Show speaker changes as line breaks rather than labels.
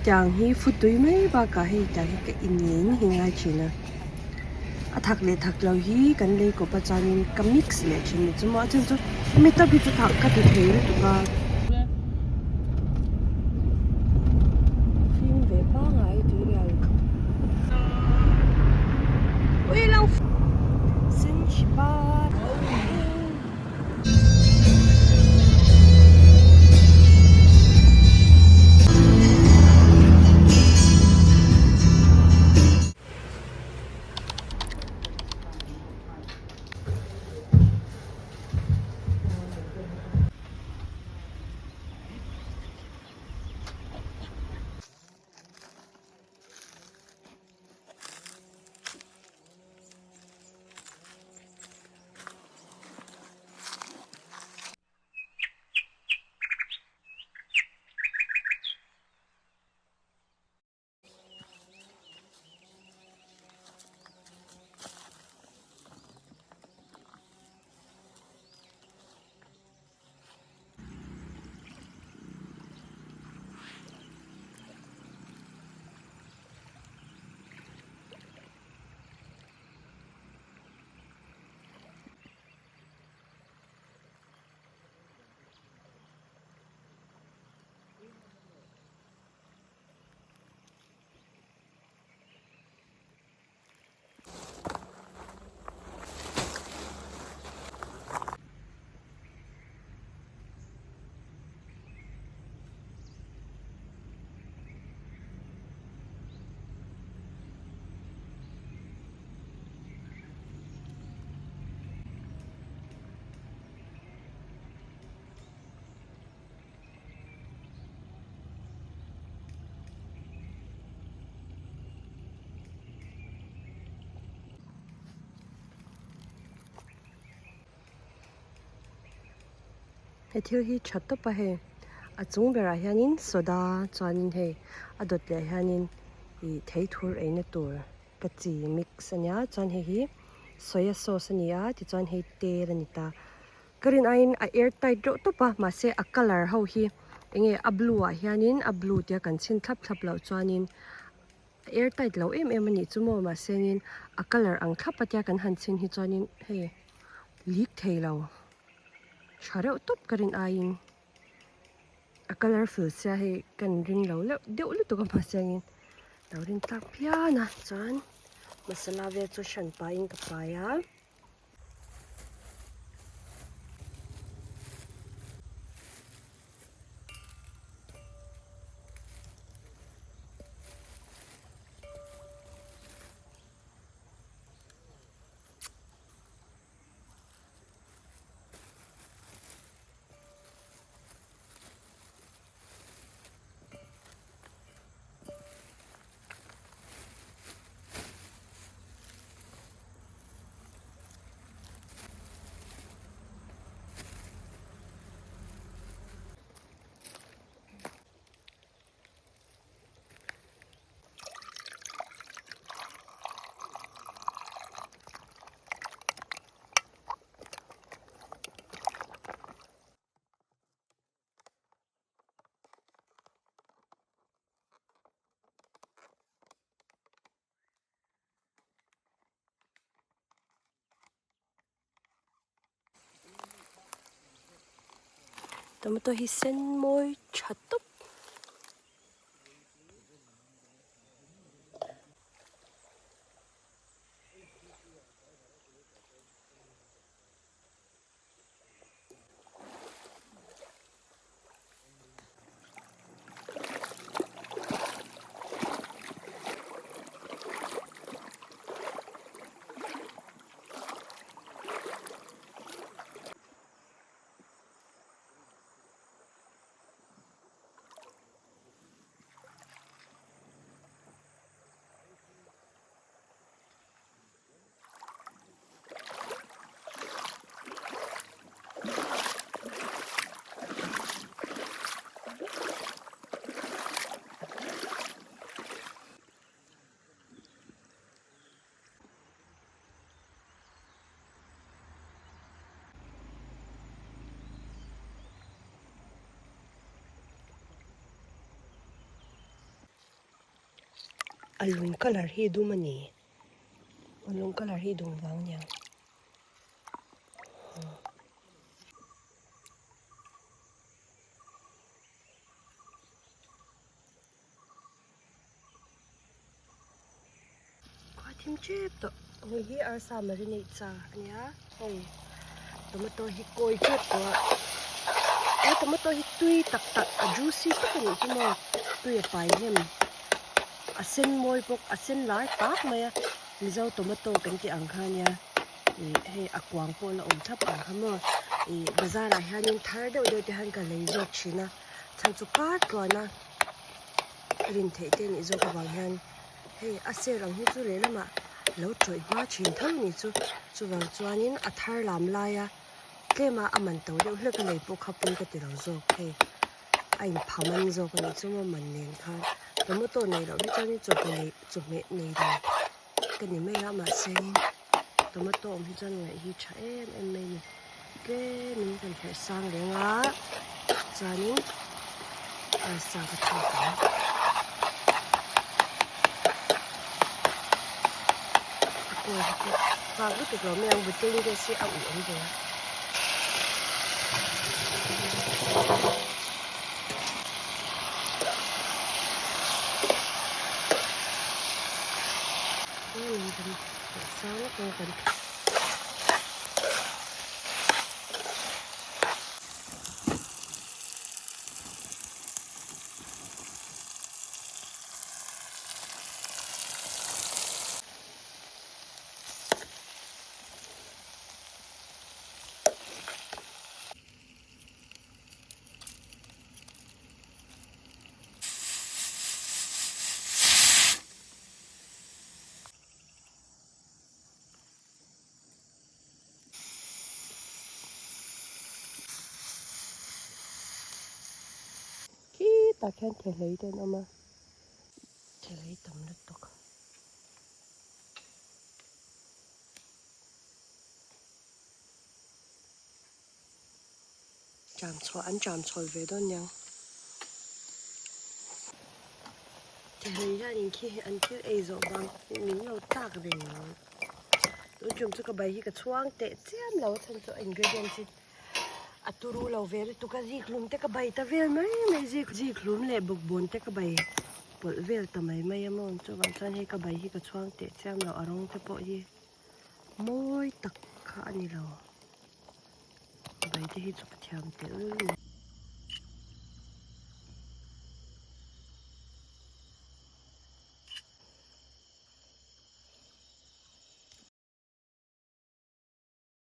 Tiang hi futui mai bakah hei tiang hi ka in ngei ngei ngai thin a. A thak leh thak lo hi kan lei kawp a chuanin ka mix leh thin ni chu maw a chhan chu hemi tawp hi chu thak ka ti thei lutuk a. Fim ve pangai tuirial ui lo sen hripa. He thil hi tha tawp a hei a chung berah hianin soda chuanin hei a dawt leh hianin ih theithur eina tur ka chi mix a nia chuan hei hi soya sauce a ni a tichuan hei tel a ni ta. Ka rin aiin a air tight reuh tawp a mahse a colour ho hi enge a blue ah hianin a blue tia kan chhin thlap thlap loh chuanin a air tight lo em em a nih chu maw mahse in a colour ang thlap a tia kan han chhin hi chuanin hei leak thei lo tha reuh tawp ka rin aiin a colourful sia hei kan ring lo deuh lutuk a mahse in lo rin tlak phian a chuan masala vel chu hran pahin ka pai a. Tomato hi sen mawi tha tawp. A lung colour hi dum a ni. A lung colour hi dum vang aniang. Khua thim tep tawh hei hi arsa marinate cha ania hei tomato hi kawi tep tawh a he tomato hi tui tak tak a juicy tak anih chu maw tui a pai hnem a sen mawi bawk a sen lar tak mai a mizo tomato kan tih ang kha ania ih hei a kuang pawh la awm thlap ang kha maw ih bazar ah hianin thar deuh deuh te hian ka lei zawk thin a chhan chu kar tluan a. Rin theih te nih zawk avang hian hei a ser ang hi chu lehlamah lo tawih hma thin tho ni chu chuvang chuanin a thar lam laia tlema a man to deuh hlek a lei pawh kha pawi ka ti lo zawk hei a inpha man zawk a nih chu maw man nen khan tomato nei loh hi chuanin chawhmeh nei chawhmeh nei lo ka ni mai a mahse tomato awm hi chuan ngaih hi tha em em mai a ni tlemin kan herh sang reng a chuanin arsa ka thlak ang a kawi hi chu fak lutuk lo mai ang butane gas hi a uh awm ve a. Khitah khian thehlei te an awm a, thehlei tam lutuk. Tram chhuah an tram chhawl ve dawn niang. Thehlei hianin khi hi an thil ei zawh vang min lo tlak reng. Tun tum chu ka bai hi ka chhuang teh chiam lo a chhan chu a ingredients hi a turu lo ve lutuk a zikhlum te ka bai ta vel mai mai zik zikhlum leh bawkbawn te ka bai pawlh vel ta mai mai a maw chuvang chuan hei ka bai hi ka chhuang teh chiam lo a rawng te pawh hi mawi tak kha a ni lo. Bai te hi chu ka thiam teh lul mai.